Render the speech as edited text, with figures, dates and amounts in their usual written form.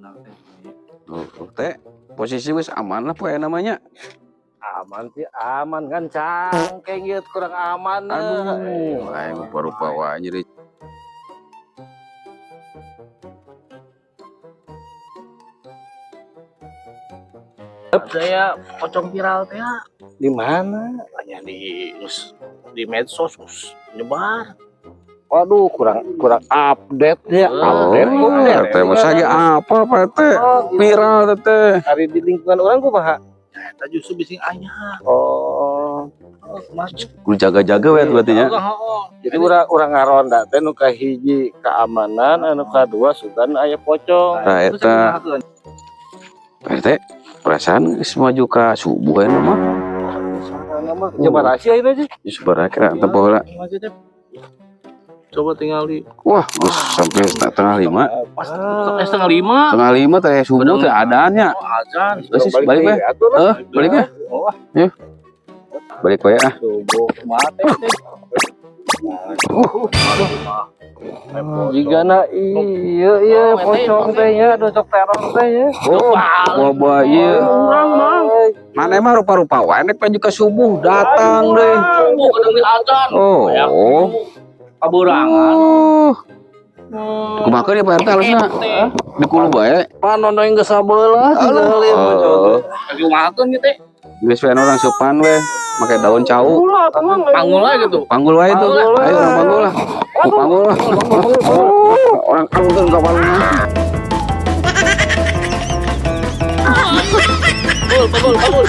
Ronda teh. Oh, teh posisi wis aman lah poe namanya. Aman sih, aman kan cangkeng ieu kurang aman. Aduh, aing rupa-rupa wae nyeri. Saya pocong viral teh. Di mana? Hanya di medsos geus nyebar. Waduh, kurang kurang update ya. Oh, Update, update. teh masa ge apa Pak teh? Viral teh teh. Hari di lingkungan orang kumaha? Eta justru bising aya. Oh, Mas. Kudu jaga-jaga we berarti nya. Heeh. Jadi urang urang ngaronda teh nu kahiji keamanan, anu kadua sugan aya pocong. Nah, eta Pak RT, perasaan geus maju ka subuh aya mah. Nama coba rahasia ini aja. Geus baraker teh baheula. Coba tinggal di Wah, geus sampai setengah lima. Pas setengah lima. Setengah lima teh subuh teh adaannya. Oh, azan. Geus balik we. Eh, balik we. Oh, Yuk. Balik we ah. subuh mate teh. Jigana iya iya pocong teh nya, sok teror teh nya. Oh, bawa ieu. Mana emang rupa-rupa wae nek maju ka subuh datang deui. Subuh kadang di azan. Oh. Kaburangan. Oh. Kumaha ya Pak RT halusna? Dikulu bae. Panon yang geus sabelah tinggal pocong teh. Kumahakeun kieu teh. Geus we orang sopan we, make daun cau. Panggul lah gitu. Panggul wae itu. Ayo orang panggul lah. Oh, panggul lah. Oh, orang panggul ka palungna. Panggul, panggul, panggul.